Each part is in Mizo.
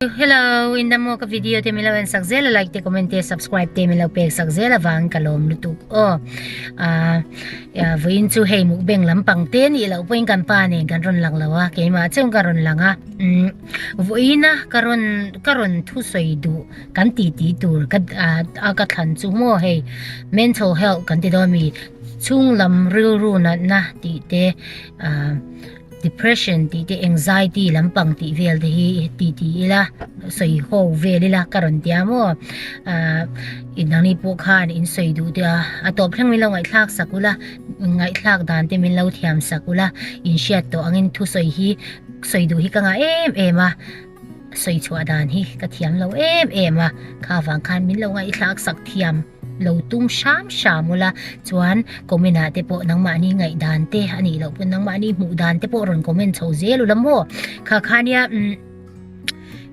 Hello, in dam maw ka video te min lo en sak zel a like te comment te subscribe te min lo pek sak zel avang ka lawm lutuk aw. Ah vawiin chu hei mukbang lampang te nih loh pawhin kan pa nen kan rawn lang lo a keimah chauh ka rawn lang a. Umm vawiin a ka rawn ka rawn thusawi duh kan titi tur ka a ka thlan chu maw hei mental health kan ti dawn a mi chhunglam rilru natna tih te ah. Depression tih te anxiety lampang tih vel te hi ti ti ila sawi ho vel ila ka rawn tia maw ahh inangni pawh khan in sawi duh te a a tawp thleng min lo ngaihthlak sak ula ngaihthlak dan te min lo thiam sak ula in hriat tawh angin thusawi hi sawi duh hi ka ngah em em a sawi chhuah dan hi ka thiam lo em em a kha vang khan min lo ngaihthlak sak thiam. Lo tum hram hram ula chuan comment ah te pawh nangmahni ngaihdan te a nih loh pawn nangmahni hmuh dan te pawh rawn comment chho zel ula maw kha kha nia umm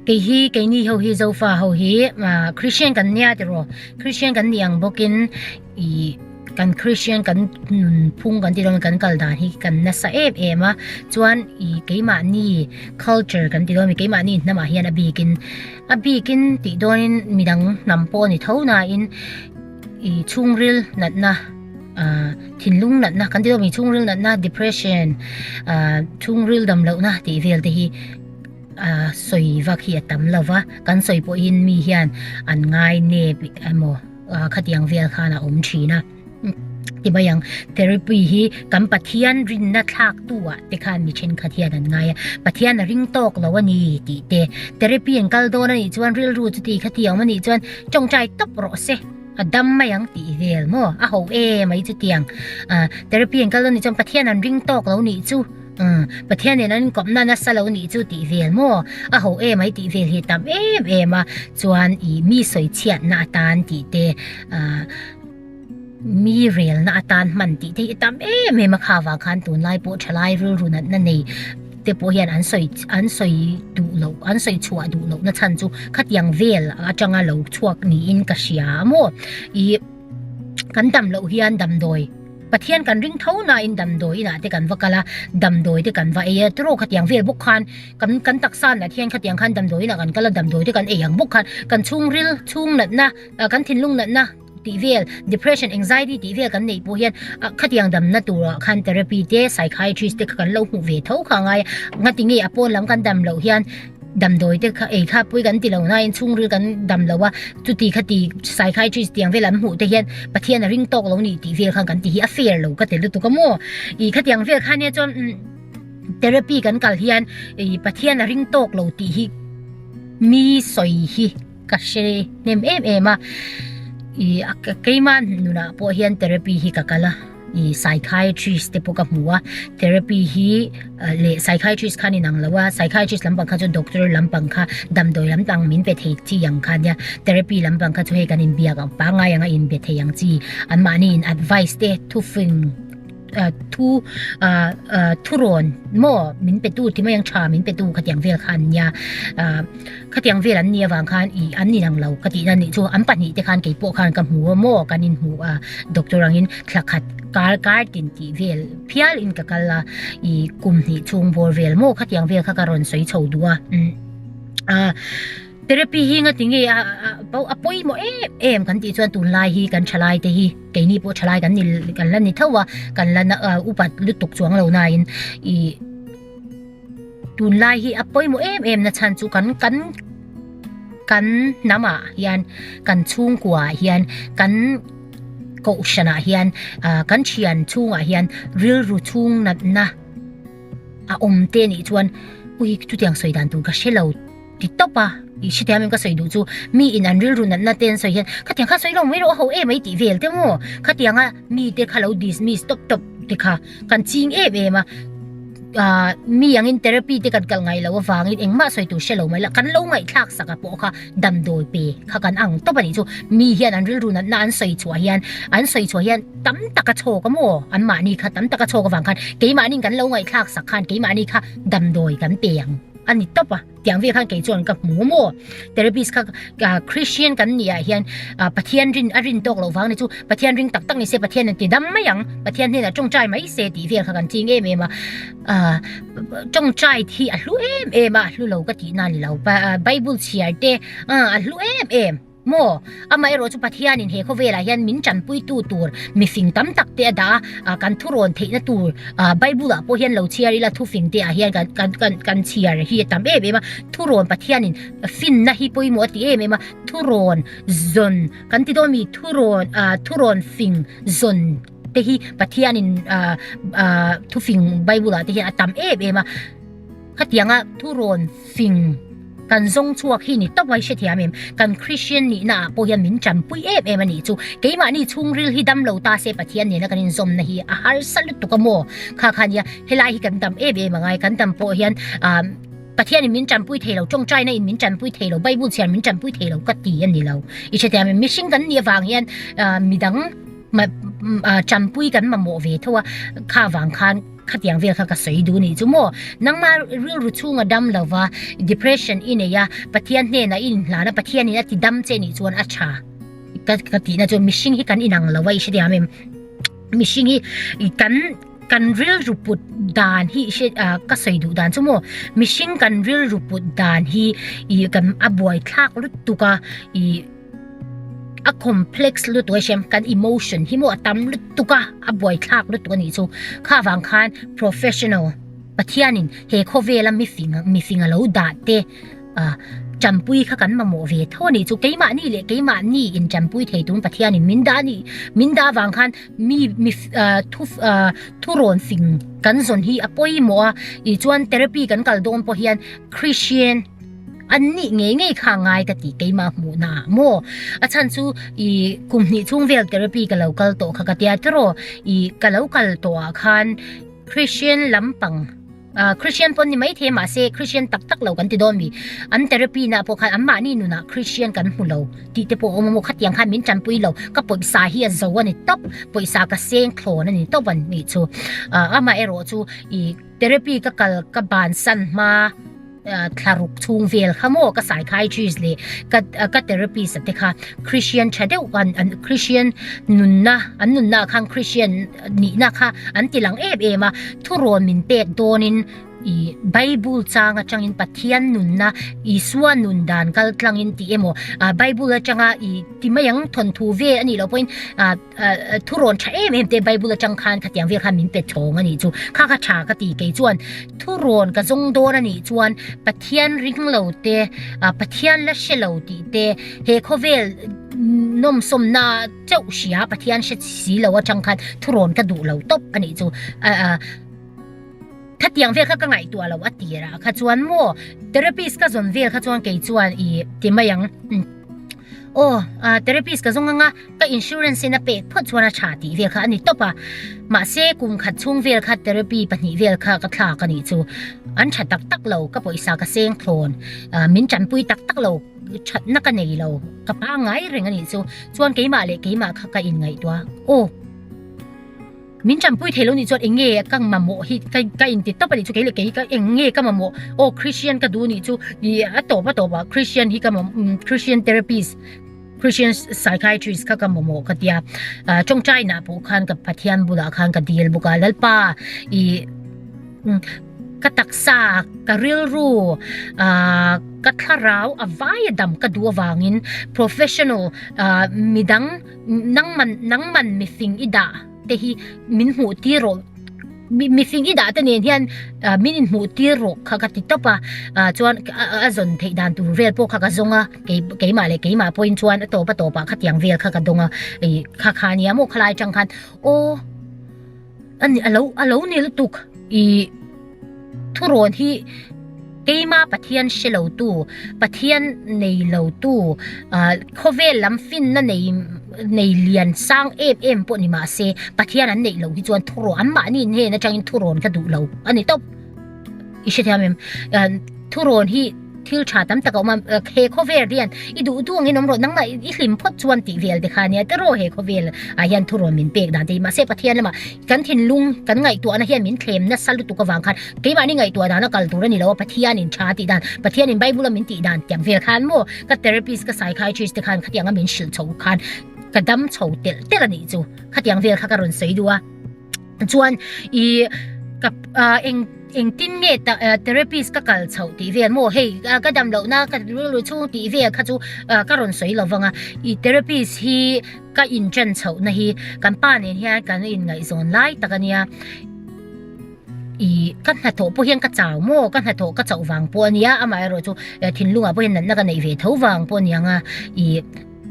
kei hi keini ho hi zofa ho hi ah Christian kan nia tiraw Christian kan nih ang bawkin ih kan Christian kan nun phung kan tih dawn kan kal dan hi kan nasa em em a chuan ih keimahni culture kan ti dawn a mi keimahni hnamah hian a bikin. A bikin tih dawnin midang hnam pawh a ni tho nain ih chhungril natna ah thinlung natna kan ti dawm i chhungril natna depression ah chhungril dam lohna tih vel te hi ah sawi vak hi a tam lo va kan sawi pawhin mi hian an ngai nep emaw ah khatiang vel khan a awm thin a. Ti mai ang, therapy hi kan Pathian rinna thlak tu ah te khan mi thenkhat hian an ngai a, Pathian a ring tawk lo a ni tih te, therapy an kal dawn a nih chuan rilru chu ti kha ti awm a nih chuan tawngtai tawp rawh se, a dam mai ang tih vel maw, a ho e mai chutiang, ah therapy an kal dawn a nih chuan Pathian an ring tawk lo nih chu, umm Pathian nen an inkawpna nasa lo nih chu tih vel maw, a ho e mai tih vel hi a tam em em a, chuan ih mi sawichhiatna atan tih te, ah. Mi relna atan hman tih te hi tam em em a kha vang khan tunlai pawh thalai rilru natna nei te pawh hian an sawi an sawi duh loh an sawi chhuah duh loh na chhan chu khatiang vel atanga lo chhuak niin ka hria a maw ih kan dam loh hian damdawi Pathian kan ring tho nain damdawi inah te kan va kal a damdawi te kan va ei a tiraw khatiang vel bawk khan kan kan taksa nat hian khatiang khan damdawi inah kan kal a damdawi te kan ei ang bawk khan kan chhungril chhung natna kan thinlung natna. tih vel depression anxiety tih vel kan neih pawh hian ah khatiang damna turah khan therapy te psychiatrist te kha kan lo hmuh ve tho kha a ngai a ngati nge a pawn lam kan dam loh hian damdawi te kha ei kha pui kan ti lo nain chhungril kan dam lo a chuti khati psychiatrist tiang vel an hmuh te hian Pathian a ring tawk lo nih tih vel khan kan ti hi a fair lo ka ti lutuk a maw ih khatiang vel kha nia chuan umm therapy kan kal hian ih Pathian a ring tawk lo tih hi mi sawi hi. Ka hre hnem em em a, ih keimah nunah pawh hian therapy hi ka kal a, ih psychiatrist te pawh ka hmu a, therapy hi leh psychiatrist khan inang lo a, psychiatrist lampang kha chu doctor lampang kha damdawi lampang min pe thei chi ang kha nia, therapy lampang kha chu hei kan inbiak ang pangngai anga inbe thei ang chi, anmahni in advice te thufing. thu thurawn maw min pe tu ti mai ang tha min pe tu khatiang vel kha an nia khatiang vel an nih avang khan ih an inang lo ka tihna nih chu an pahnih te khan keipawh khan ka hmu a maw kan inhmu a doctor angin thla khat kar kar tin tih vel phial in ka kal a ih kum hnih chhung bawr vel maw khatiang vel kha ka rawn sawi chho duh a a. Therapy hi nga tinge a a pawimawh em em kan tih chuan tunlai hi kan thalai te hi keini pawh thalai kan ni kan la ni tho a kan la upat lutuk chuang lo nain ih tunlai hi a pawimawh em em na chhan chu kan kan kan hnamah hian kan chhungkua ah hian kan kohhran ah hian ah kan thian chhungah hian rilru chhung natna a awm te nih chuan ui chutiang sawi dan tur ka hre lo. Ti tawp a, i hrethiam em ka sawi duh chu mi in an rilru natna te an sawi hian khatiang kha sawi lo mai rawh a ho em mai tih vel te maw khatianga mi te kha lo dismiss tawp tawp te kha kan ching em em a ah mi angin therapy te kan kalh ngaih loh avangin engmah sawi tur hre lo mai la kan lo ngaihthlak sak a pawh kha damdawi pe kha kan ang tawp a nih chu mi hian an rilru natna an sawi chhuah hian an sawi chhuah hian tam taka chhawk a maw anmahni kha tam taka chhawk avang khan keimahni kan lo ngaihthlak sak khan keimahni kha damdawi kan pe ang. a ni tawp a, tiang vel khan kei chuan ka hmu maw? Therapist kha Christian kan nih ah hian Pathian rin a rin tawk loh vang ni chu Pathian ring tak tak ni se Pathian an ti dam mai ang, Pathian hnenah tawngtai mai se tih vel kha kan ching em em a, tawngtai hi a hlu em em a, a hlu lo ka tih na ni lo, Bible chhiar te a hlu em em. Maw? Amaherawh chu Pathianin he khawvelah hian min tanpuitu tur mifing tam tak te a dah a, kan thurawn theihna tur Bible-ah pawh hian lo chhiar ila thufing te ah hian kan kan kan kan chhiar hi a tam em em a, thurawn Pathianin finna hi pawimawh a ti em em a, thurawn zawn kan ti dawn mi thurawn thurawn fing zawn te hi Pathianin thufing Bible-ah te hian a tam em em a, khatianga thurawn fing. Kan zawng chhuak hi ni tawp a i hrethiam em? Kan Christian nihna ah pawh hian min tanpui em em a nih chu. Keimahni chhungril hi dam lo ta se Pathian nena kan inzawmna hi a harsa lutuk a maw? Kha kha nia, helai hi kan dam em em a ngai. Kan dam pawh hian ah Pathian in min tanpui thei lo, tawngtaina in min tanpui thei lo, Bible chhiar min tanpui thei lo ka ti a ni lo. I hrethiam em? Mihring kan nih avang hian ah midang tanpui kan mamawh ve tho a, kha vang khan Khatiang vel kha ka sawi duh nih chu maw? Nangma rilru chhunga dam lova depression i nei a, Pathian hnenah i inhlan a, Pathianin a ti dam che nih chuan a tha ka ka tihna chu mihring hi kan inang lo a i hrethiam em? Mihring hi kan kan rilru put dan hi i hre ah ka sawi duh dan chu maw? Mihring kan rilru put dan hi ih kan a buaithlak lutuk a ih. A complex lutuk a hriam kan emotion hi maw a tam lutuk a a buaithlak lutuk a nih chu kha vang khan professional Pathianin he khawvela mifing mifing a lo dah te ah tanpui kha kan mamawh ve tho a nih chu keimahni leh keimahni in tanpui thei tun Pathianin min dah a nih min dah avang khan mi mi ah thu ah thurawn fing kan zawn hi a pawimawh a ih chuan therapy kan kal dawn pawh hian Christian An nih ngei ngei kha ngai ka ti keimah hmuhna ah maw? A chhan chu i kum hnih chhung vel therapy ka lo kal tawh kha ka tia tiraw i ka lo kal tawh ah khan Christian lampang ah Christian pawn ni maithei mahse Christian tak tak lo kan ti dawn mi an therapy na pawh khan anmahni nunah Christian kan hmu lo tih te pawh a awm a maw khatiang khan min tanpui lo ka pawisa hi a zo a ni tawp pawisa ka seng thlawn a ni tawp an nih chu ah amaherawh chu i therapy ka kal ka bansan hma. Thlaruk chhung vel kha maw ka psychiatrist leh ka ka therapist te kha Christian tha deuh an an Christian nunna an nunna ah khan Christian nihna kha an ti lang em em a thurawn min pek dawnin ih Bible chang atangin Pathian nunna Isua nun dan kal tlangin tih emaw ah Bible atanga ih ti mai ang thawnthu vel anih loh pawhin ah Thurawn tha em em te Bible atang khan khatiang vel khan min pe thawng a nih chu. Kha kha tha ka ti kei chuan thurawn ka zawng dawn a nih chuan Pathian ring lo te, Pathian la hre lo tih te, he khawvel nawmsawmna chauh hria Pathian hre si lo atang khan thurawn ka duh lo tawp a nih chu. Khatiang vel kha ka ngaihtuah lo a tir ah kha chuan maw therapist ka zawn vel kha chuan kei chuan ih ti mai ang aw therapist ka zawng anga ka insurance in a pek phawt chuan a tha tih vel kha a ni tawp a mahse kum khat chhung vel kha therapy pahnih vel kha ka thlak a nih chu an tha tak tak lo ka pawisa ka seng thlawn min tanpui tak tak lo thatna ka nei lo ka pangngai reng a nih chu chuan keimah leh keimah kha ka inngaihtuah aw. Min tanpui thei lo nih chuan eng nge ka mamawh hi ka ka inti tawp a nih chu kei leh kei ka eng nge ka mamawh aw Christian ka duh nih chu ih a tawp a tawp ah Christian hi ka mamawh Christian therapist Christian psychiatrist kha ka mamawh ka tia ah tawngtai nah pawh khan ka Pathian bulah khan ka dil bawk a Lalpa ih ka taksa ka rilru ah ka thlarau a vai a dam ka duh avangin professional ah midang Nangman nangman mifing i dah te hi min hmuh tir rawh mifing i dah te nen hian min inhmuh tir rawh kha ka ti tawp a chuan a zawn theih dan tur vel pawh kha ka zawng a kei keimah leh keimah pawhin chuan a tawp a tawpah khatiang vel kha ka dawng a ih kha kha nia maw khalai atang khan aw ani alo alo ni lutuk ih Thurawn hi keima Pathian hre lo tu, Pathian nei lo tu, khawvel lam finna nei nei lian sang em em pawh ni mah se Pathian an neih loh hi chuan thurawn an mahni hnen atangin thurawn ka duh lo a ni tawp. I hrethiam em? Thurawn hi. thil tha tam tak a awm a, he khawvel hian i duh duh angin awm rawh, nangmah i hlim phawt chuan tih vel te kha ania tiraw he khawvel ah hian thurawn min pek dan te hi. Mahse Pathian lamah kan thinlung kan ngaihtuahna hian min thlem nasa lutuk avang khan keimahni ngaihtuah dana kal tur a ni lo a, Pathianin tha tih dan, Pathianin Bible a min tih dan tiang vel khan maw ka therapist ka psychiatrist te khan khatianga min hrilh chho khan ka dam chho telh telh a nih chu. Khatiang vel kha ka rawn sawi duh a. Chuan i ka eng engtin nge therapist ka kal chhoh tih vel maw hei ka dam loh na ka rilru chhung tih vel kha chu ka rawn sawi lo vang a i therapist hi ka in chen chhoh na hi kan pa nen hian kan in ngaihzawn lai tak a nia i ka hnathawh pawh hian ka chau maw ka hnathawh ka chauh vang pawh a nia amaherawh chu thinlungah pawh hian natna ka neih ve tho vang pawh a niang a i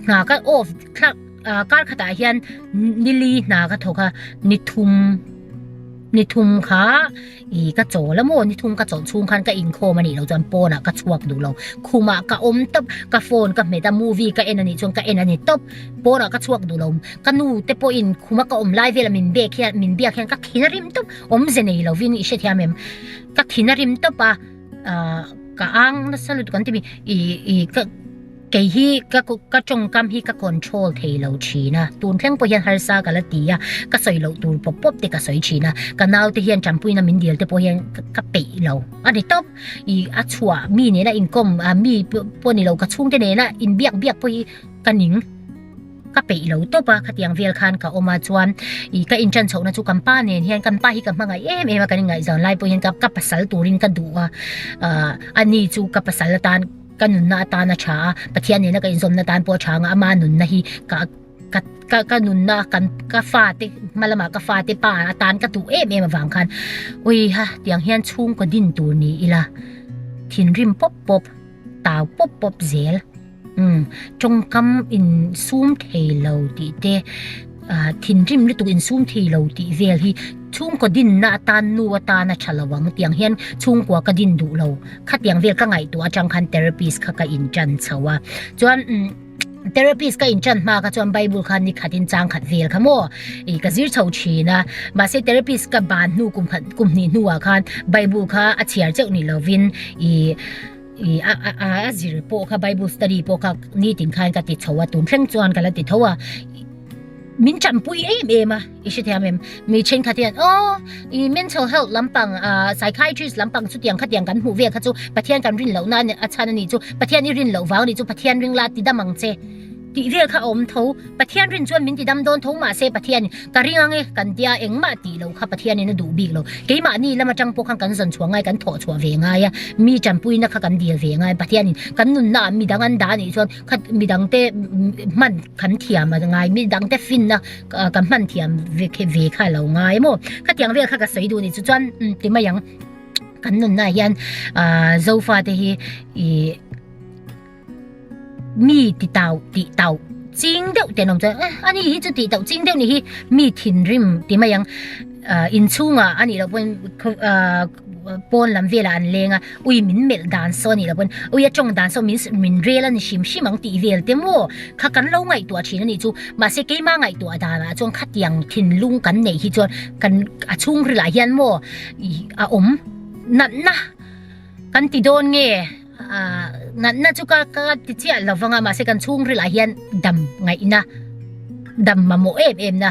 hna ka off thlak. Kar khatah hian nili hna ka thawk a, ni thum ni thum kha ih ka chawl a maw, ni thum ka chawlh chhung khan ka inkhawm a nih loh chuan pawnah ka chhuak duh lo, khumah ka awm tawp, ka phone ka hmet a, movie ka en a nih chuan ka en a ni tawp, pawnah ka chhuak duh lo, ka nu te pawhin khuma ka awm lai vela min bek hian min biak hian ka thin a rim tawp, awmze nei lovin i hrethiam em, ka thin a rim tawp a, ah ka ang nasa lutuk an ti mi ih ih ka. Kei hi ka ka tawngkam hi ka control thei lo thin a, tun thleng pawh hian harsa ka la ti a, ka sawi loh tur pawp pawp te ka sawi thin a, ka naute hian tanpuina min dil te pawh hian ka peih lo a ni tawp. Ih a chhuah mi nena inkawm ah mi pawh ni lo ka chhungte nena inbiak biak pawh hi ka ning ka peih lo tawp a, khatiang vel khan ka awm a chuan ih ka intan chhohna chu kan pa nen hian kan pa hi ka hmangaih em em a, kan inngaihzawn lai pawh hian ka ka pasal turin ka duh a, ah ani chu ka pasal atan. Ka nunna atan a tha a, Pathian nena ka inzawmna tan pawh a tha ang a, ama nunna hi ka ka ka ka nunna kan ka fate hma lamah ka fate pa atan ka duh em em avang khan ui ha tiang hian chhungkaw din tur ni ila thinrim pawp pawp tau pawp pawp zel umm tawngkam insum thei lo tih te ah thinrim lutuk insum thei lo tih vel hi chhungkaw dinna atan nu atan a tha lo ang tiang hian chhungkua ka din duh lo. Khatiang vel ka ngaihtuah atang khan therapist kha ka intan chho a. Chuan umm therapist ka intan hma kha chuan Bible kha ni khatin chang khat vel kha maw ih ka zir chho thin a. Mahse therapist ka ban hnu kum khat kum hnih hnuah khan Bible kha a chhiar cheuh ni lovin ih ih a a a zir pawh kha Bible study pawh kha nitin khan ka ti chho a tun thleng chuan ka la ti tho a. Min tanpui em em a, i hrethiam em? Mi thenkhat hian aw i mental health lampang ah psychiatrist lampang chutiang khatiang kan hmuh vel kha chu Pathian kan rin lohna a chhan a nih chu, Pathian i rin loh vang a nih chu, Pathian ring la ti dam ang che tih vel kha a awm tho. Pathian rin chuan min ti dam dawn tho mahse Pathian ka ring ang e kan tia engmah tih loh kha Pathianin a duh bik lo. Keimahni lam atang pawh khan kan zawn chhuah ngai kan thawh chhuah ve ngai a, mi tanpuina kha kan dil ve ngai. Pathianin kan nunnaah midang an dah a nih chuan kha midangte hman kan thiam a ngai midangte finna kan hman thiam ve ve kha a lo ngai maw khatiang vel kha ka sawi duh a ni chu chuan ti mai ang kan nunna hian ah zofa te hi ih mi ti tau tih tauh ching deuh te an awm chuan eh ani hi chu tih tauh ching deuh ni hi mi thinrim ti mai ang ah inchhungah a nih loh pawhin ah. Pawn lam velah an leng a, ui min melh dan saw a nih loh pawn ui a tawng dan saw min min rel a ni hrim hrim ang tih vel te maw kha kan lo ngaihtuah thin a nih chu. Mahse keima ngaihtuah danah chuan khatiang thinlung kan neih hi chuan kan a chhungrilah hian maw ih a awm natna kan ti dawn nge ah natna chu ka ka ti chiah lo vang a mahse kan chhungrilah hian dam ngaihna dam mamawh em em na.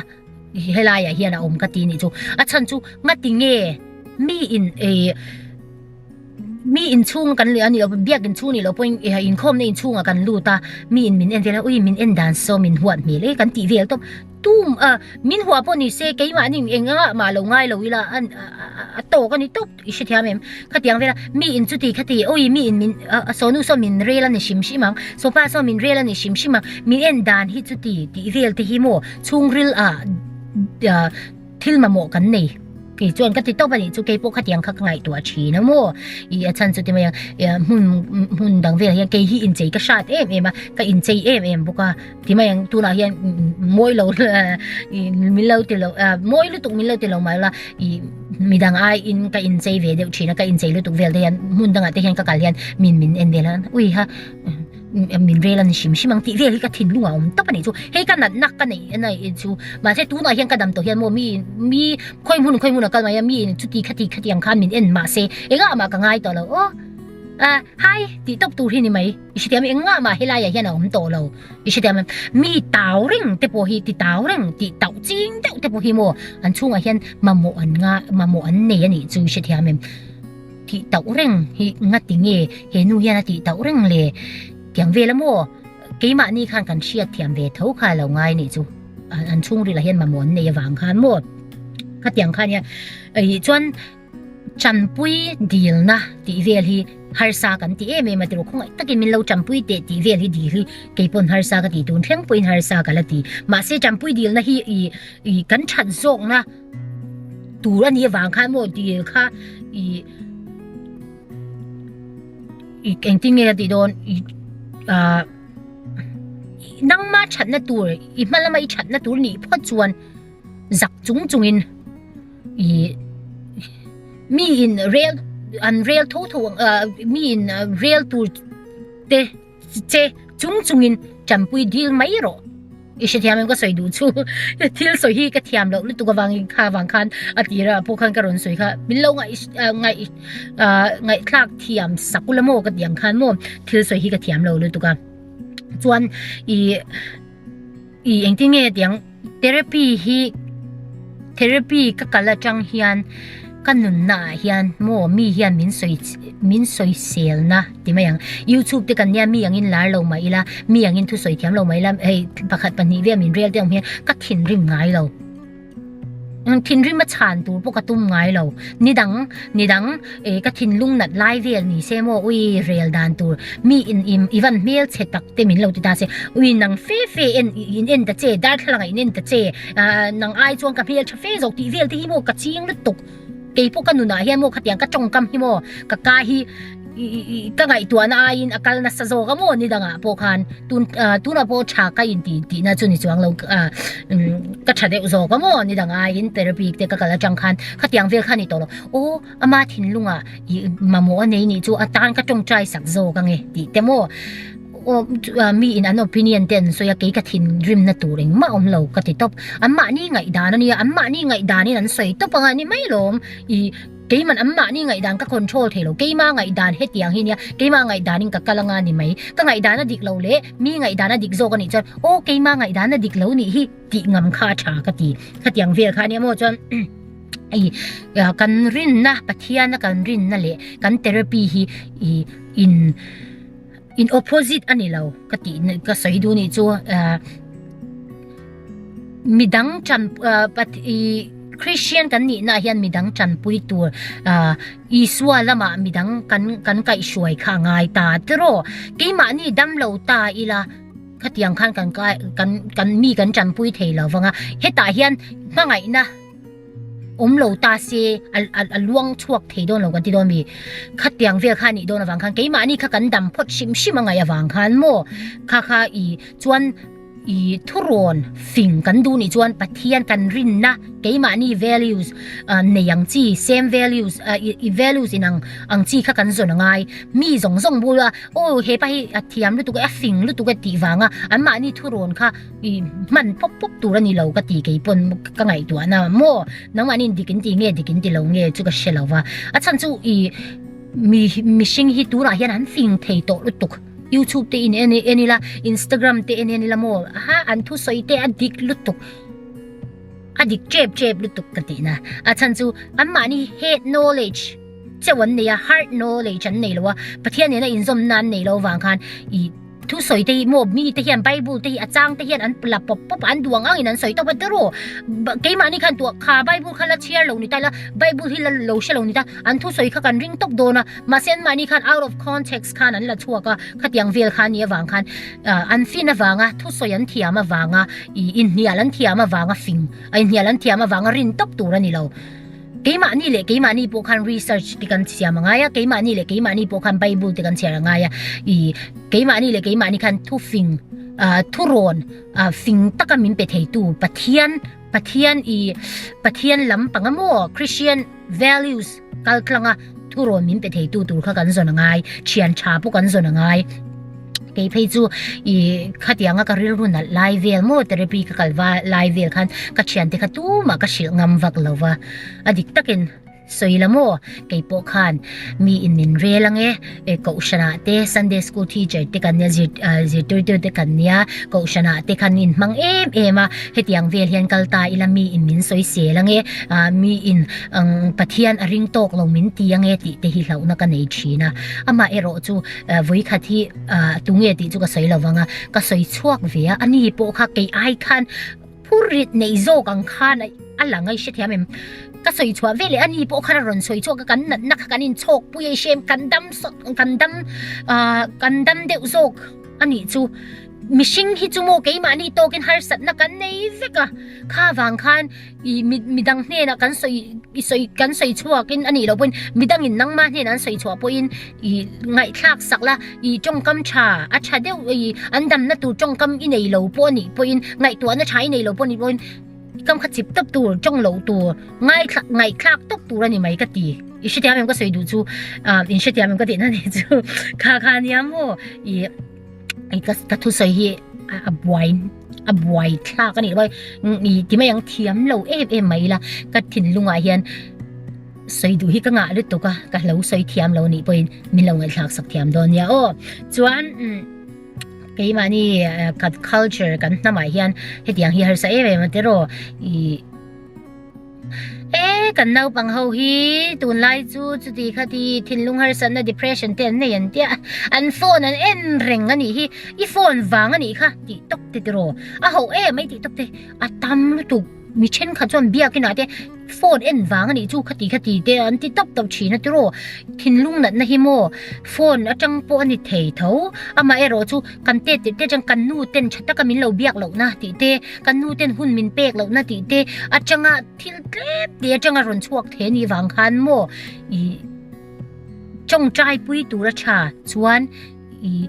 Helaiah hian a awm ka ti nih chu. A chhan chu ngati nge mi in eh mi inchhung kan leh a nih loh biak inchhung nih loh pawhin eh inkhawmna inchhungah kan lut a, mi in min en vel a ui min en dan saw min huat hmel e kan tih vel tawp. Tum a min huah pawh ni se keimahni eng anga mah lo ngai lo ila a a tawk a ni tawp i hrethiam em. Khatiang vel a mi in chuti khati ui mi in min a sawnu saw min rel a ni hrim hrim ang, sawpa saw min rel a ni hrim hrim ang, min en dan hi chuti tih vel te hi maw Chhungril ah thil mamawh kan nei kei chuan ka ti tawp a nih chu keipawh khatiang kha ka ngaihtuah thin a maw ih a chhan chu ti mai ang hmun hmun dang velah hian kei hi inchei ka hrat em em a ka inchei em em bawk a ti mai ang tunah hian mawi lo min lo ti lo mawi lutuk min lo ti lo mai la ih midang aiin ka inchei ve deuh thin a ka inchei lutuk vel te hian hmun dangah te hian ka kal hian min min en vel a ui ha. min vel a ni hrim hrim ang tih vel hi ka thinlung a awm tawp a nih chu hei ka natna ka neih a chu mahse tunah hian ka dam tawh hian maw mi mi khawi hmun khawi hmun a kal mai a mi chuti khati khati ang khan min en mahse engah mah ka ngai tawh lo aw. Ah, hi tih tawp tur hi ni mai. I hrethiam em? Engah mah helaiah hian a awm tawh lo. I hrethiam em? Mi tau reng te pawh hi ti tau reng tih tauh ching deuh te pawh hi maw an chhungah hian mamawh an nga mamawh an nei a nih chu i hrethiam em? Tih tauh reng hi nga ti nge he nu hian a tih tauh reng le? Tiang vel a maw? Keimahni khan kan hriat thiam ve tho kha a lo ngai a nih chu. An chhungril ah hian mamawh an nei avang khan maw? Khatiang khan hian ih chuan Tanpui dilna tih vel hi harsa kan ti em em a tiraw khawngaih takin min lo tanpui teh tih vel hi dil hi keipawn harsa ka ti tun thleng pawhin harsa ka la ti. Mahse tanpui dilna hi ih ih kan that zawkna tur a nih avang khan maw dil kha ih ih engtin nge ka tih dawn ih ah nangma thatna tur i hma lama i thatna tur nih phawt chuan zak chung chungin. Ih mi in rel an rel tho tho ang ah mi in rel tur te che chung chungin tanpui dil mai rawh i hrethiam em ka sawi duh chu thil sawi hi ka thiam loh lutuk avangin kha avang khan a tirah pawh khan ka rawn sawi kha min lo ngaih ngaih ah ngaihthlak thiam sak ula maw ka tih ang khan maw thil sawi hi ka thiam lo lutuk a chuan ih ih engtin nge tiang. Therapy hi therapy ka kal atang hian ka nunna ah hian maw mi hian min sawi min sawisel na ti mai ang youtube te kan nia mi angin lar lo mah ila mi angin thu sawi thiam lo mah ila hei pakhat pahnih vel min rel te ang hian ka thinrim ngai lo. Thinrim a chhan tur pawh ka tum ngai lo. Ni dang, ni dang e ka thinlung nat lai vel ni se maw ui rel dan tur mi in im i van hmel chhe tak te min lo ti ta se ui nang fe fe en in en ta che darthlalang ah in en ta che ah nang ai chuan ka hmel tha fe zawk tih vel te hi maw ka ching lutuk keipawh ka nunah hian maw khatiang ka tawngkam hi maw ka ka hi ka ngaihtuahna aiin a kal nasa zawk a maw ni dangah pawh khan tun tunah pawh tha ka inti tihna chu ni chuang lo ka tha deuh zawk a maw ni dang aiin therapy te ka kal atang khan khatiang vel kha a ni tawh lo aw ama thinlungah ih mamawh a nei nih chu a tan ka tawngtai sak zawk ange tih te maw aw mi in an opinion te an sawi a kei ka thinrimna tur engmah awm lo ka ti tawp anmahni ngaihdan a nia anmahni ngaihdanin an sawi tawp anga ni mai lawm ih. Keiman anmahni ngaihdan ka control thei lo, keima ngaihdan hetiang hi nia, keima ngaihdanin ka kal anga ni mai. Ka ngaihdan a dik lo leh mi ngaihdan a dik zawk a nih chuan aw keima ngaihdan a dik lo nih hi tih ngam kha a tha ka ti. Khatiang vel kha ania maw chuan i kan rinna Pathiana kan rinna leh kan therapy hi i in in opposite a ni lo ka tih ka sawi duh nih chu midang tan i Christian kan nih na hian midang tanpui tur Isua lamah midang kan kan kaihhruai kha a ngai ta tiraw keimahni damlo ta ila khatiang khan kan kai kan kan mi kan tanpui thei lo vang a hetah hian hmangaihna awm lo ta se a luang chhuak thei dawn lo kan ti dawn mi khatiang vel kha nih dawn avang khan keimahni kha kan dam phawt hrim hrim a ngaih avang khan maw kha kha i chuan i thurawn fing kan duh nih chuan Pathian kan rinna keimahni values nei ang chi same values i values in ang ang chi kha kan zawn a ngai mi zawng zawng bula aw hepa hi a thiam lutuk e a fing lutuk e tih vanga anmahni thurawn kha I hman pawp pawp tur a ni lo ka ti kei pawn ka ngaihtuah na maw nangmahni in dik in ti nge dik in ti lo nge chu ka hre lo va a chhan chu i mi mihring hi tunah hian an fing thei tawh lutuk youtube te in en en ila instagram te en en ila maw ha an thusawi te a dik lutuk a dik tep tep lutuk ka tih na a chhan chu anmahni head knowledge chauh an nei a heart knowledge an nei lo a Pathian nena inzawmna an nei lo vang khan i Thusawi te hi maw mi te hian Bible te hi a chang te hian an la pawp pawp a an duh ang angin an sawi tawp a tiraw keimahni khan tuah kha Bible kha la chhiar lo ni ta ila Bible hi la lo hre lo ni ta an thusawi kha kan ring tawp dawn a mahse anmahni khan out of context khan an la chhuak a khatiang vel kha a nih avang khan an fin avanga thusawi an thiam avanga ih inhnial an thiam avanga fing a inhnial an thiam avanga rin tawp tur a ni lo. Keimahni leh keimahni pawh khan research te kan siam a ngai a, keimahni leh keimahni pawh khan Bible te kan chhiar a ngai a, ih keimahni leh keimahni khan thufing ah thurawn ah fing taka min pe theitu Pathian Pathian ih Pathian lam panga maw Christian values kal tlanga thurawn min pe theitu tur kha kan zawn a ngai, thian tha pawh kan zawn a ngai. Kei phei chu i khatianga ka rilru nalh lai vel maw therapy ka kal va lai vel khan ka thiante kha tumah ka hrilh ngam vak lo va, a dik takin. Sawi la maw? Kei pawh khan mi in min rel ang e, e Kohhran ah te Sunday school teacher te kan nia zir zirtirtu te kan nia Kohhran ah te khan in hmang em em a, hetiang vel hian kal ta ila mi in min sawi sel ang e, ah mi in ang Pathian a ring tawk lo min ti ang e tih te hi hlauhna ka nei thin a. Amah erawh chu vawikhat hi ah tunge tih chu ka sawi lo vang a, ka sawi chhuak ve a, ani pawh kha kei ai khan Phur rit nei zawk ang khan a lang a i hrethiam em? Ka sawi chhuah ve leh a ni pawh khan a rawn sawi chhuak a, kan natna kha kan inchhawk pui a i hrem, kan dam sawt, kan dam ah kan dam deuh zawk a nih chu. Mihring hi chu maw keimahni tawkin harsatna kan nei vek a, kha vang khan i mi midang hnenah kan sawi i sawi kan sawi chhuakin a nih loh pawhin midangin nangma hnenah an sawi chhuah pawhin i ngaihthlak sak la, i tawngkam tha a tha deuh i an damna tur tawngkam i nei lo pawh a nih pawhin ngaihtuahna tha i nei lo pawh a nih pawhin kam kha chip tawp tur tawng loh tur ngaithla ngaihthlak tawp tur a ni mai ka ti. I hrethiam em ka sawi duh chu ah in hrethiam em ka tihna nih chu kha kha nia maw i i ka ka thusawi hi a buai a buai thlak a nih loh i ti mai ang thiam lo em em mai ila ka thinlungah hian Sawi duh hi ka ngah lutuk a, ka hlo sawi thiam lo nih pawhin min lo ngaihthlak sak thiam dawn nia aw. Chuan keimahni kan culture kan hnamah hian hetiang hi harsa em em a tiraw i e kan naupang ho hi tunlai chu chuti khati thinlung harsatna depression te an nei an tia an phone an en reng a nih hi i phone vang a nih kha tih tawp te tiraw a ho em mai tih tawp te a tam lutuk. Mi thenkhat chuan biakinah te phone en vang a nih chu khati khati te an ti tawp tawp thin a tiraw. Thinlung natna hi maw phone atang pawh a ni thei tho. Amaherawh chu kan tet tirh te atang kan nu ten tha taka min lo biak lohna tih te, kan nu ten hun min pek lohna tih te atanga thil tlem te atanga rawn chhuak thei a nih vang khan maw ih tawngtai pui tura tha chuan ih.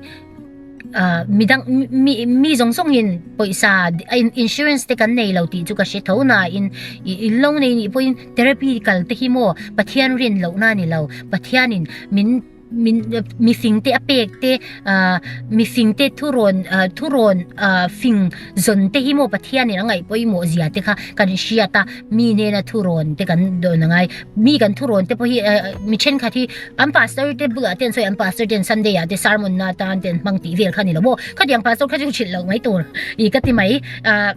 Midang mi mi zawng zawng in pawisa insurance te kan nei lo tih chu ka hre tho na in i lo nei nih pawhin therapy kal te hi maw Pathian rin loh na ni lo Pathian in min min mi fing te a pek te mi fing te thurawn thurawn fing zawn te hi maw Pathian in a ngaih pawimawh zia te kha kan hriat a mi hnena thurawn te kan dawn a ngai mi kan thurawn te pawh hi mi thenkhat hi An pastor te bulah te an sawi an pastor ten Sunday ah te sermon na atan te an hmang tih vel kha ni lo maw? Khatiang pastor kha chu hrilh loh mai tur i ka ti mai. Ah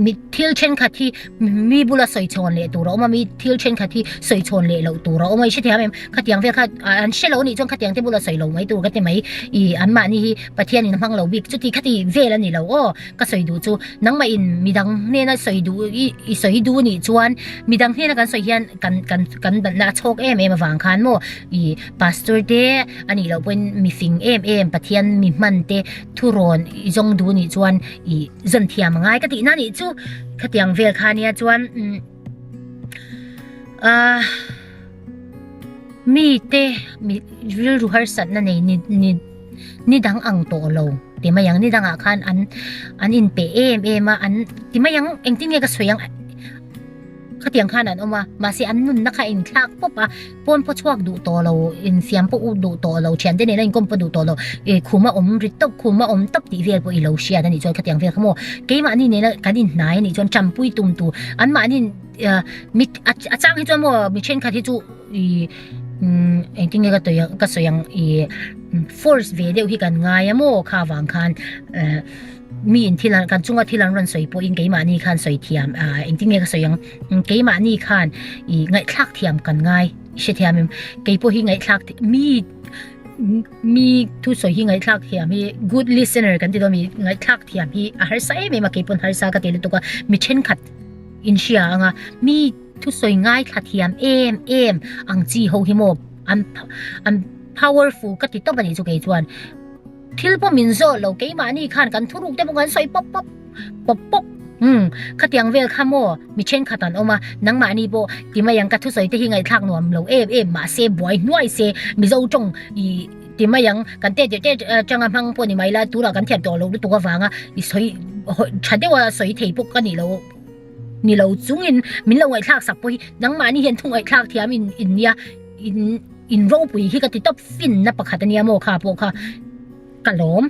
mi thil thenkhat hi mi bula sawi chhawn leh tur a awm a, mi thil thenkhat hi sawi chhawn leh loh tur a awm a, i hrethiam em? Khatiang vel kha an hre lo anih chuan khatiang te bula sawi lo mai tur ka ti mai. I anmahni hi Pathianin a hmang lo bik chuti khati vel a ni lo aw. Ka sawi duh chu nangmah in midang hnena sawi duh i i sawi duh nih chuan midang hnena kan sawi hian kan kan kan natna a chhawk em em avang khan maw i pastor te a nih loh pawhin mi fing em em Pathian mi hman te thurawn i zawng duh nih chuan i zawn thiam a ngai ka tihna nih chu khatiang vel kha nia chuan umm ah mite mi rilru harsatna nei ni ni. Ni dang ang tawh lo ti mai ang, ni dangah khan an an inpe em em a, an ti mai ang engtin nge ka sawi ang khatiang khan an awm a, mahse an nunna kha a inthlak pawp a, pawn pawh chhuak duh tawh lo, infiam pawh u duh tawh lo, thiante nena inkawm pawh duh tawh lo, ih khuma awm ri tawp, khuma awm tawp tih vel pawh i lo hriat a nih chuan khatiang vel kha maw keimahni nena kan inhnai a nih chuan tanpui tum tur anmahni mi a chang hi chuan maw mi thenkhat hi chu ih umm engtin nge ka tawi ang ka sawi ang ih force ve deuh hi kan ngai a maw kha vang khan eh mi in thil an kan chunga thil an rawn sawi pawhin keimahni khan sawi thiam ah engtin nge ka sawi ang keimahni khan ih ngaihthlak thiam kan ngai hrethiam em keipawh hi ngaihthlak mi mi thusawi hi ngaihthlak thiam hi good listener kan ti dawn mi ngaihthlak thiam hi a harsa em em a keipawn harsa ka ti lutuk a mi thenkhat inhria anga mi Thusawi ngaithla thiam em em ang chi ho hi maw an an powerful ka ti tawp a nih chu kei chuan thil pawh min zawh lo keimahni khan kan thuruk te pawh kan sawi pawp pawp pawp pawp umm khatiang vel kha maw mi thenkhat an awm a nangmahni pawh ti mai ang ka thusawi te hi ngaihthlak nuam lo em em mahse buai hnuai se mizo tawng ih ti mai ang kan te te atanga hmang pawh ni mai la tunah kan thiam tawh loh lutuk avanga i sawi tha deuha sawi thei pawh ka nih loh. Ni lo chungin min lo ngaihthlak sak pawh hi nangmahni hian thu ngaihthlak thiam in in nia in in ropui hi ka ti tawp finna pakhat ania maw kha pawh kha ka lawm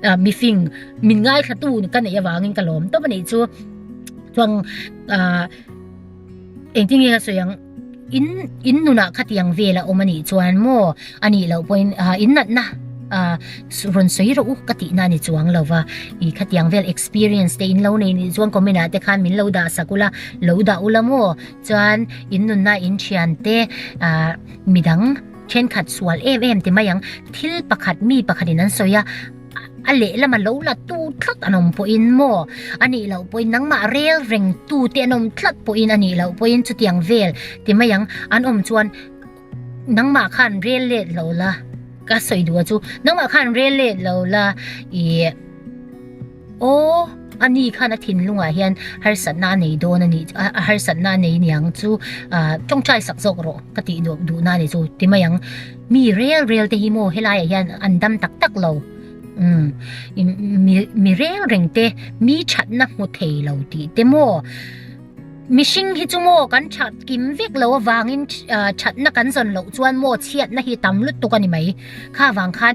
ah mi fing min ngaithla tu ka neih avangin ka lawm tawp a nih chu chuan ah engtin nge ka sawi ang. In in nunah khatiang vel a awm a nih chuan maw a nih loh pawhin in natna rawn sawi rawh u ka tihna a ni chuang lo va, ih khatiang vel experience te in lo nei nih chuan comment ah te khan min lo dah sak ula, lo dah ula maw chuan in nunna in thian te midang thenkhat sual em em ti mai ang thil pakhat mi pakhatin an sawi a. A lehlama lo la tu tlat an awm pawhin maw? A nih loh pawhin nangmah rel reng tu te an awm tlat pawhin a nih loh pawhin chutiang vel ti mai ang an awm chuan nangmah khan rel let lo la ka sawi duh a chu nangmah khan rel let lo la ih aw a ni khan a thinlungah hian harsatna a nei dawn a nih a harsatna a nei niang chu ah tawngtai sak zawk rawh ka tih duh duhna a ni chu ti mai ang. Mi rel rel te hi maw helaiah hian an dam tak tak lo. Umm mi mi reng reng te mi thatna hmu thei lo tih te maw. Mihring hi chu maw kan that kim vek lo avangin thatna kan zawn loh chuan maw chhiatna hi tam lutuk a ni mai. Kha vang khan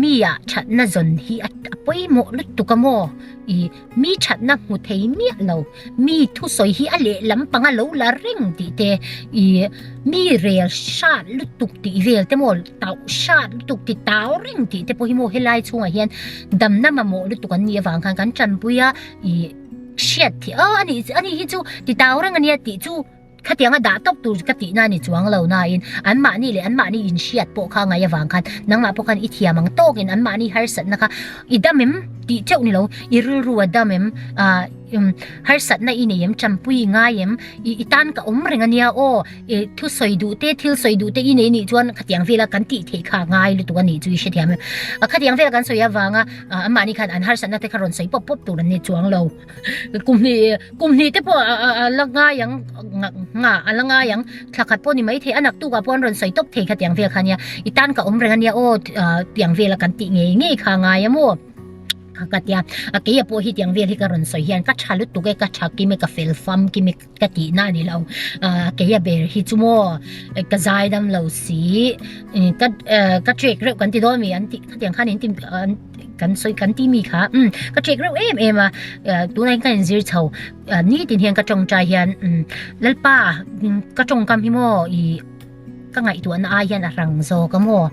mi ah thatna zawn hi a pawimawh lutuk a maw. Ih mi thatna hmu thei miah lo, mi thusawi hi a lehlam panga lo la reng tih te, ih mi rel hrat lutuk tih vel te maw, tauh hrat lutuk ti tau reng tih te pawh hi maw helai chhungah hian damna mamawh lutuk an nih avang khan kan tanpui a, ih hriat theih a a nih a nih hi chu ti tau reng a nia tih chu. Khatianga dah tawp tur ka tihna a ni chuang lo nain anmahni leh anmahni inhriat pawh kha ngaih avang khan nangmah pawh khan i thiam ang tawkin anmahni harsatna kha i dam em tih teuh ni lo, i rilru a dam em, ah harsatna i nei em, tanpui i ngai em, i tan ka awm reng a nia aw, i thu sawi duh te thil sawi duh te i nei nih chuan khatiang vela kan tih theih kha a ngai lutuk a nih chu i hrethiam em. Khatiang vela kan sawi avanga anmahni khan an harsatna te kha rawn sawi pawp pawp tur an ni chuang lo. Kum hnih kum hnih te pawh a la ngai ang nga a la ngai ang thla khat pawh ni mai thei a naktuk ah pawh an rawn sawi tawp thei kha tiang vel kha ania i tan ka awm reng ania aw tiang vel a kan tih ngei ngei kha a ngai a maw ka ka tia a keia pawh hi tiang vel hi ka rawn sawi hian ka tha lutuk e ka tha kim e ka fel fam kim e ka tih na a ni lo keia ber hi chu maw ka zai dam lo si ka ka trek reuh kan ti dawn mi an tih khatiang khan in ti an kan sawi kan ti mi kha umm ka trek reuh em em a tunah hian ka inzir chho nitin hian ka tawngtai hian umm lalpa ka tawngkam hi maw ih ka ngaihtuahna ai hian a rang zawk a maw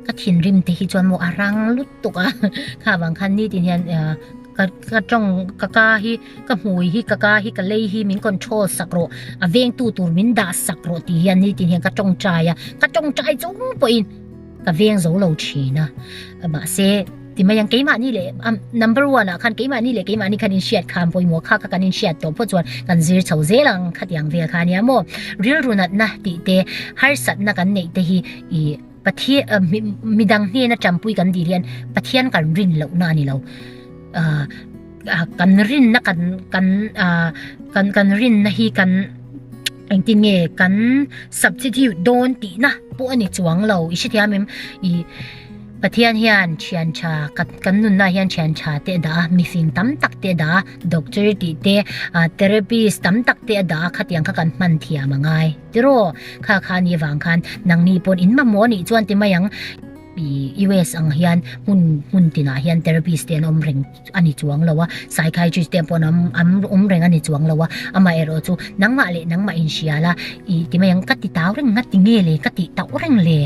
ka thinrim te hi chuan maw a rang lutuk a kha vang khan nitin hian ka ka tawng ka ka hi ka hmui hi ka ka hi ka lei hi min control sak rawh a vengtu tur min dah sak rawh tih hian nitin hian ka tawngtai a ka tawngtai chung pawhin. Ka veng zo lo thin a, mahse ti mai ang keimahni leh number one ah khan keimahni leh keimahni khan inhriat khan pawimawh kha kha kan inhriat tawh phawt chuan kan zir chho zel ang khatiang vel kha ania maw rilru natna tih te harsatna kan neih te hi ih Pathian midang hnena tanpui kan dil hian Pathian kan rin lohna a ni lo ah kan rinna kan kan ah kan kan rinna hi kan. Engtin nge kan substitute dawn tihna pawh a ni chuang lo i hrethiam em i Pathian hian thian tha kan nunna hian thian tha te a dah a mifing tam tak te a dah a doctor tih te ah therapist tam tak te a dah a khatiang kha kan hman thiam a ngai tiraw kha kha ni avang khan nangni pawn in mamawh a nih chuan ti mai ang i US ang hian hmun hmun tinah hian therapist te an awm reng. a ni chuang lo a, psychiatrist te pawh an an awm reng a ni chuang lo a, amaherawh chu nangmah leh nangmah inhria la ih ti mai ang ka ti tau reng nga ti nge le ka tih tauh reng le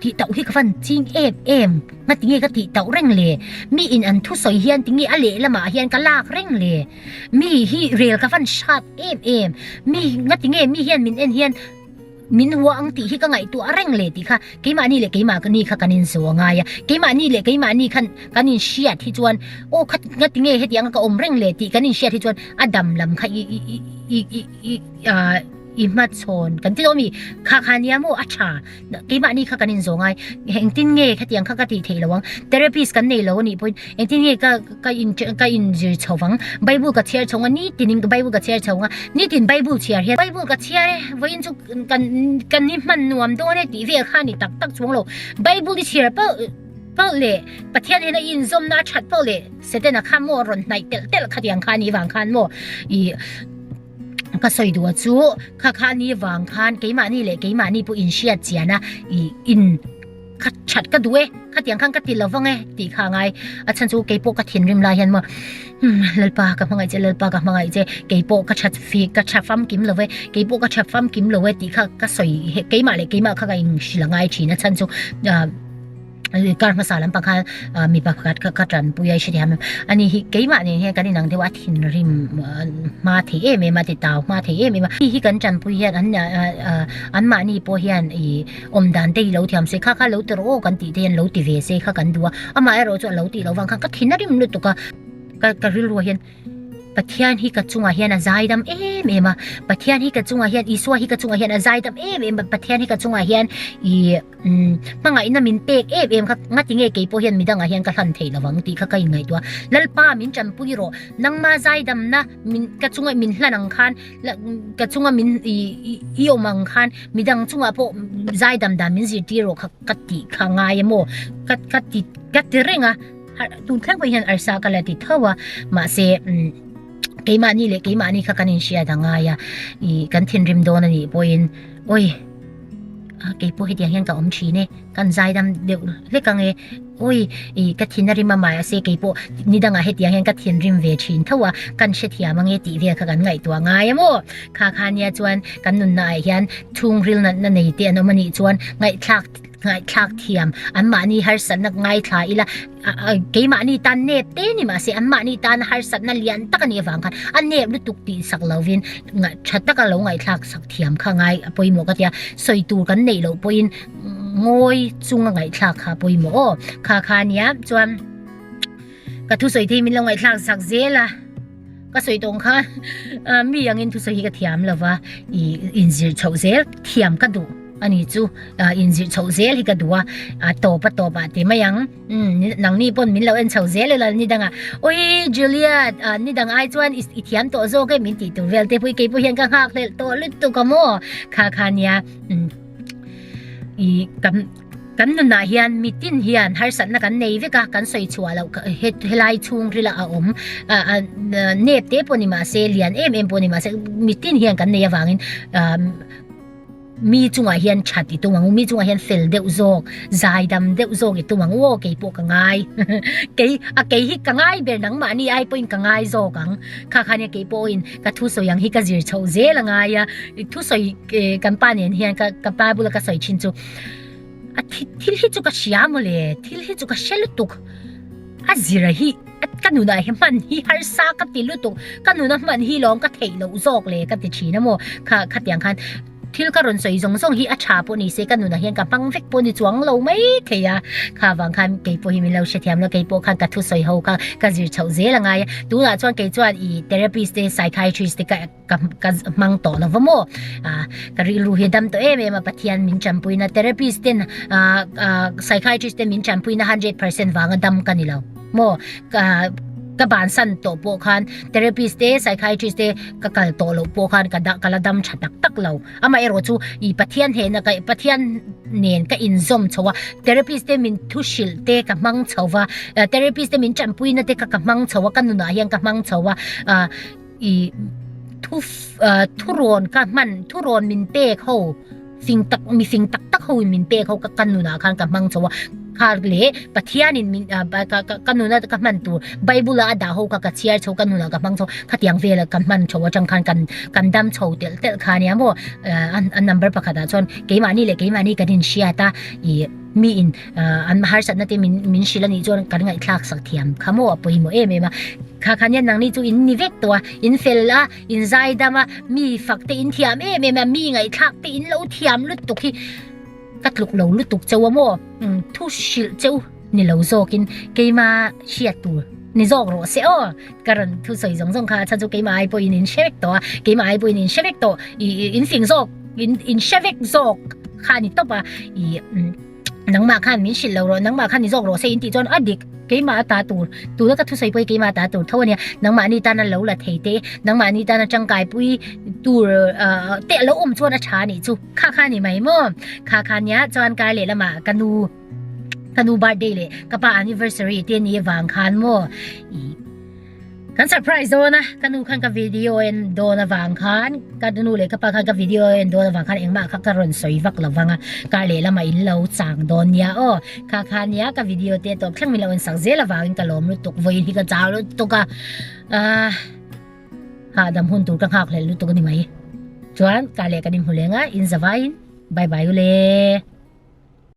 tih tauh hi ka van ching em em nga ti nge ka tih tauh reng le mi in an thusawi hian ti nge a lehlamah hian ka lak reng le mi hi rel ka van hrat em em mi nga ti nge mi hian min en hian. Min hua ang tih hi ka ngaihtuah reng le tih kha keimahni leh keimah ni kha kan inzo a ngai a, keimahni leh keimahni khan kan inhriat hi chuan aw kha ngati nge hetiang a ka awm reng le tih kan inhriat hi chuan a dam lam kha i i i i i i ah i hmachhawn kan ti dawn mi kha kha nia maw a tha keimahni kha kan inzo ngai engtin nge hetiang kha ka tih theih lo ang therapist kan nei lo anih pawhin engtin nge ka ka in ka inzir chho vang bible ka chhiar chho ang a nitin in bible ka chhiar chho ang a nitin bible chhiar hian bible ka chhiar e vawiin chu kan kan i hman nuam dawn e tih vel kha a ni tak tak chuang lo bible i chhiar pawh pawh leh pathian hian a inzawmna a that pawh leh setana kha maw a rawn hnaih telh telh khatiang kha a nih vang khan maw ih ka sawi duh a chu kha kha a nih vang khan keimahni leh keimahni pawh inhriat chian a ih in. Ka that ka duh e, khatiang khan ka ti lo vang e tih kha a ngai. A chhan chu keipawh ka thinrim lai hian maw umm Lalpa ka hmangaih che, Lalpa ka hmangaih che, keipawh ka that fi ka tha famkim lo e, keipawh ka tha famkim lo e tih kha ka sawi keimah leh keimah kha ka inhrilh a ngai thin. A chhan chu ah kar hmasa lampang khan ah mipa pakhat kha ka tanpui a i hrethiam em? Ani hi keimah nen hian kan inang deuh a, a thinrim hma thei em em a, ti tau hma thei em em a. Hei hi kan tanpui hian an ah anmahni pawh hian ih Awm dan te hi lo thiam se, kha kha lo ti rawh aw kan tih te hian lo ti ve se kha kan duh a, amah erawh chu a lo tih loh vang khan ka thin a rim lutuk a, ka ka rilruah hian Pathian hi ka chungah hian a zaidam em em a, Pathian hi ka chungah hian Isua hi ka chungah hian a zaidam em em a, Pathian hi ka chungah hian ih umm hmangaihna min pek em em kha ngati nge kei pawh hian midangah hian ka hlan theih lo vang tih kha ka inngaihtuah a, Lalpa min tanpui rawh nangma zaidamna min ka chunga min hlan ang khan ka chunga min i awm ang khan midang chungah pawh zaidam dan min zirtir rawh kha ka tih kha ngai a maw ka ka ti ka ti reng a tun thleng pawh hian arsa ka la ti tho a mahse umm keimahni leh keimahni kha kan inhriat a ngai a ih kan thinrim dawn a nih pawhin awi a keipawh hetiang hian ka awm thin e kan zaidam deuh hlek ang e awi ih ka thin a rim a mahse keipawh ni dangah hetiang hian ka thinrim ve thin tho a kan hrethiam ang e tih vel kha kan ngaihtuah ngai a maw kha kha nia chuan kan nunna ah hian chhungril natna nei te an awm a nih chuan ngaihthlak ngaihthlak thiam an mahni harsatna ngaithla ila keimahni tan nep te ni mahse an mahni tan harsatna lian tak a nih avang khan a nep lutuk tih sak lovin tha taka lo ngaihthlak sak thiam kha ngai a pawimawh ka tia sawi tur kan neih loh pawhin ngawi chunga ngaihthlak kha a pawimawh aw kha kha nia chuan ka thusawi te hi min lo ngaihthlak sak zel a ka sawi tawng kha mi angin thusawi hi ka thiam lova ih inzir chhoh zel thiam ka duh ani chu inzir chhoh zel hi ka duh a a tawp a tawp ah ti mai ang umm nangni pawn min lo en chho zel ila ni dangah awi Juliet ni dang ai chuan i thiam tawh zawk e min tih tur vel te pawh hi keipawh hian ka nghak hlelh tawh lutuk a maw kha kha nia umm ih kan Kan nunah hian mitin hian harsatna kan nei vek a, kan sawi chhuah loh helai chhungrila a awm nep te pawh ni mahse lian em em pawh ni mahse mitin hian kan nei avangin mi chungah hian that i tum ang u, mi chungah hian fel deuh zawk, zaidam deuh zawk i tum ang u aw kei pawh ka ngai kei a kei hi ka ngai ber nangmahni ai pawhin ka ngai zawk ang kha kha nia kei pawhin ka thusawi ang hi ka zir chhoh zel a ngai a thusawi kan pa nen hian ka pa bula ka sawi thin chu. A thil hi chu ka hria mawle, thil hi chu ka hre lutuk. A zira hi ka nunah hi hman hi harsa ka ti lutuk, ka nuna hman hi lawm ka theih loh zawk le ka ti thin a maw. Kha khatiang khan thil ka rawn sawi zawng zawng hi a tha pawh ni se ka nunah hian ka hmang vek pawh ni chuang lo mai thei a. Kha vang khan kei pawh hi min lo hrethiam lo, kei pawh khan ka thusawi ho kha ka zir chhoh zel a ngai a. Tunah chuan kei chuan ih therapist te psychiatrist te ka. Ka ka hmang tawh lo va maw? Ah, ka rilru hi a dam tawh em em a, Pathian min tanpuina, therapist ten ah ah psychiatrist ten min tanpuina 100% vanga dam ka ni lo maw? Ka ka bansan tawh pawh khan therapist te psychiatrist te ka kal tawh loh pawh khan ka ka la dam tha tak tak lo. Amaherawh chu ih Pathian hnena ka Pathian nen ka inzawm chho a, therapist te min thu hrilh te ka hmang chho va, therapist te min tanpuina te kha ka hmang chho a, ka nunah hian ka hmang chho a, ah I thu thurawn ka hman thurawn min pek ho fing tak mi fing tak tak ho in min pek ho ka ka nunah khan ka hmang chho a kha leh Pathian in min ka ka nuna ka hman tur Bible a a dah ho kha ka chhiar chho ka nunah ka hmang chho khatiang vela ka hman chho atang khan kan kan dam chho telh telh kha ania maw a number pakhat ah chuan keimahni leh keimahni kan inhriat a ih mi in an harsatna te min min hrilh anih chuan kan ngaihthlak sak thiam kha maw a pawimawh em em a. Kha kha nia nangni chu in ni vek tawh a, in fel a, in zaidam a, mi fak te in thiam em em a, mi ngaihthlak te in lo thiam lutuk hi ka tluk lo lutuk cheu a maw? Umm thu hrilh cheu ni lo zawkin keima hriat tur ni zawk rawh se aw. Ka rawn thu sawi zawng zawng kha a chhan chu keimah ai pawhin in hre vek tawh a, keimah ai pawhin in hre vek tawh, ih in fing zawk, in in hre vek zawk kha a ni tawp a, ih umm. Nangmah khan min hrilh lo rawh, nangmah khan ni zawk rawh se in tih chuan a dik, keimah a ta tur, tuna ka thusawi pawh hi keimah a ta tur tho a nia, nangmahni tana lo la thei te, nangmahni tana tangkai pui tur te a lo awm chuan a tha a nih chu, kha kha a ni mai maw? Kha kha nia chuan kar leh lamah ka nu, ka nu birthday leh ka pa anniversary te ni avang khan maw ih. Kan surprise dawn a, ka nu khan ka video en dawn avang khan, ka nu leh ka pa khan ka video en dawn avang khan engmah kha ka rawn sawi vak lo vang a, kar leh lamah in lo chang dawn nia aw. Kha kha nia ka video te tawp thleng min lo en sak zel avangin ka lawm lutuk, vawiin hi ka chau lutuk a, ah hahdam hun tur ka nghak hlelh lutuk a ni mai. Chuan kar leh kan inhmu leng a, in zavaiin bye bye u le.